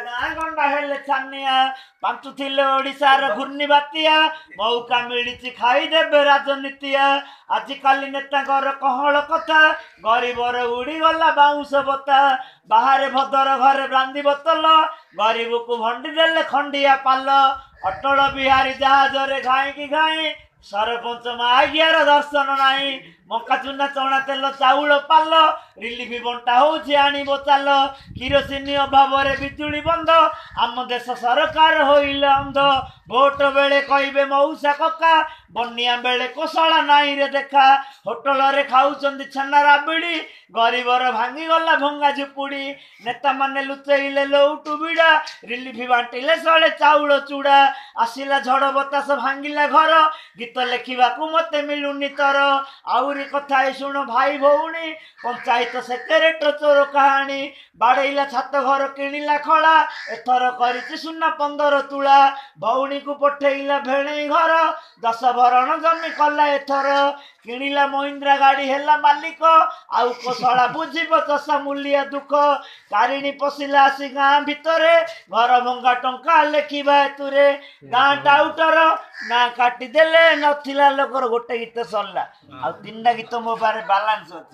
ଗାଁ ଗଣ୍ଡା ହେଲେ ଛାନିଆ, ପାଞ୍ଚୁଥିଲେ ଓଡ଼ିଶାର ଘୂର୍ଣ୍ଣି ବାତିଆ। ମଉକା ମିଳିଛି ଖାଇଦେବେ ରାଜନୀତିଆ। ଆଜିକାଲି ନେତାଙ୍କର କହଳ କଥା, ଗରିବର ଉଡ଼ିଗଲା ବାଉଁଶ ବତା। ବାହାରେ ଭଦର, ଘରେ ବ୍ରାନ୍ଦି ବୋତଲ, ଗରିବକୁ ଭଣ୍ଡି ଦେଲେ ଖଣ୍ଡିଆ ପାଲ। ଅଟଳ ବିହାରୀ ଜାହାଜରେ ଘାଇଁକି ଘାଇଁ, ସରପଞ୍ଚ ମାଗିଆର ଦର୍ଶନ ନାହିଁ। ମକା ଚୁନା ଚଣା ତେଲ ଚାଉଳ ପାଲ, ରିଲିଫ ବଣ୍ଟା ହଉଛି ଆଣିବ ଚାଲ। କିରୋସିନି ଅଭାବରେ ବିଜୁଳି ବନ୍ଦ, ଆମ ଦେଶ ସରକାର ହୋଇଲେ ଅନ୍ଧ। ଭୋଟ ବେଳେ କହିବେ ମଉସା କକା, ବନ୍ୟା ବେଳେ କୋଶଳା ନାଇଁରେ ଦେଖା। ହୋଟେଲରେ ଖାଉଛନ୍ତି ଛେନା ରାବିଡ଼ି, ଗରିବର ଭାଙ୍ଗିଗଲା ଭଙ୍ଗା ଝୁପୁଡ଼ି। ନେତାମାନେ ଲୁଚେଇଲେ ଲଉଟୁ ବିଡ଼ା, ରିଲିଫ ବାଣ୍ଟିଲେ ଶଳେ ଚାଉଳ ଚୁଡ଼ା। ଆସିଲା ଝଡ଼ ବତାସ ଭାଙ୍ଗିଲା ଘର, ଗୀତ ଲେଖିବାକୁ ମତେ ମିଳୁନି ତର। ଆହୁରି କଥା ଶୁଣ ଭାଇ ଭଉଣୀ, ପଞ୍ଚାୟତ ସେକ୍ରେଟର ଚୋର କାହାଣୀ। ବାଡ଼େଇଲା ଛାତ ଘର କିଣିଲା ଖଳା, ଏଥର କରିଛି ସୁନା 15 ତୁଳା। ଭଉଣୀକୁ ପଠେଇଲା ଭେଣେଇ ଘର, 10 ଭରଣ ଜମି କଲା ଏଥର। କିଣିଲା ମହିନ୍ଦ୍ରା ଗାଡ଼ି ହେଲା ମାଲିକ, ଆଉ କୋଶଳା ବୁଝିବ ଚଷା ମୂଲିଆ ଦୁଃଖ। ତାରିଣୀ ପଶିଲା ଆସି ଗାଁ ଭିତରେ, ଘର ଭଙ୍ଗା ଟଙ୍କା ଲେଖିବା ହେତୁରେ। ଗାଁ ଟାଉଟର ନା କାଟିଦେଲେ ନଥିଲା ଲୋକର। ଗୋଟେ ଗୀତ ସରିଲା, ଆଉ 3ଟା ଗୀତ ମୋ ପାଖରେ ବାଲାନ୍ସ ଅଛି।